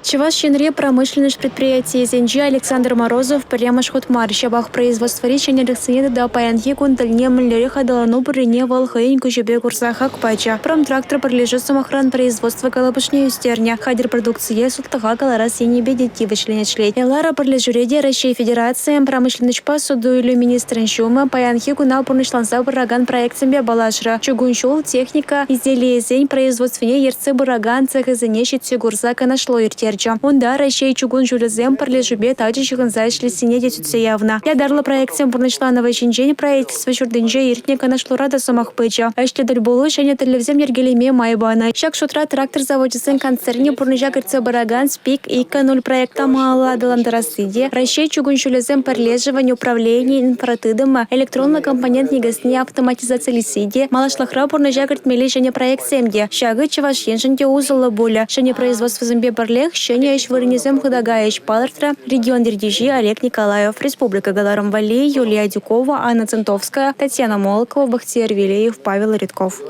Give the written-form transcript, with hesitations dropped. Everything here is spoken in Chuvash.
Чӑваш Енри промышленноҫ предприятийӗсенче Александр Морозов пӗрремӗш хут мар, ҫапах производствӑри ҫӗнӗлӗхсене тата паянхи кун тӗлне мӗнлерех аталану пуррине вӑл хӑйӗн куҫӗпе курса хак пачӗ. «Промтрактор» пӗрлешӳ, сӑмахран, производство калӑпӑшне ӳстернӗ, хатӗр продукцие сутлӑха кӑларас енӗпе те тивӗҫлӗн ӗҫлет. «Элара» пӗрлешӳре те Раҫҫей Федерацийӗн промышленноҫпа суту-илӳ министрӗн ҫумӗ паянхи куна пурнӑҫланса пыракан проектсемпе паллашрӗ, чукун ҫул, техника изделийӗсен производствине ертсе пыракан цехӗсене ҫитсе курса канашлу ирттерчӗ. Унта Раҫҫей чукун ҫулӗсем пӗрлешӳпе тачӑ ҫыхӑнса ӗҫлессине те сӳтсе явнӑ. Ятарлӑ проектсен пурнӑҫланӑвӗ ҫинчен Правительство ҫуртӗнче иртнӗ канашлура та сӑмах пычӗ. Ӗҫлӗ тӗл пулу ҫӗнӗ тӗллевсем йӗркелеме май панӑ. Ҫак шутра трактор завочӗсен концернӗ пурнӑҫа кӗртсе пыракан СПИК 2.0 проекта малалла аталантарасси те, Раҫҫей чукун ҫулӗсем пӗрлешӗвӗн управленийӗн инфратытӑмӗ электронлӑ компонент никӗсне автоматизацилесси те, малашлӑхра пурнӑҫа кӗртмелли ҫӗнӗ проектсем те. Ҫакӑ Чӑваш Еншӗн те усӑллӑ пулӗ. Ҫӗнӗ производствӑсемпе пӗрлех ҫӗнӗ ӗҫ вырӑнӗсем хута кайӗҫ, палӑртрӗ регион ертӳҫи Олег Николаев. Республика кӑларӑм валли Юлия Адюкова, Анна Центовская, Татьяна Молокова, Бахтияр Велеев, Павел Редков.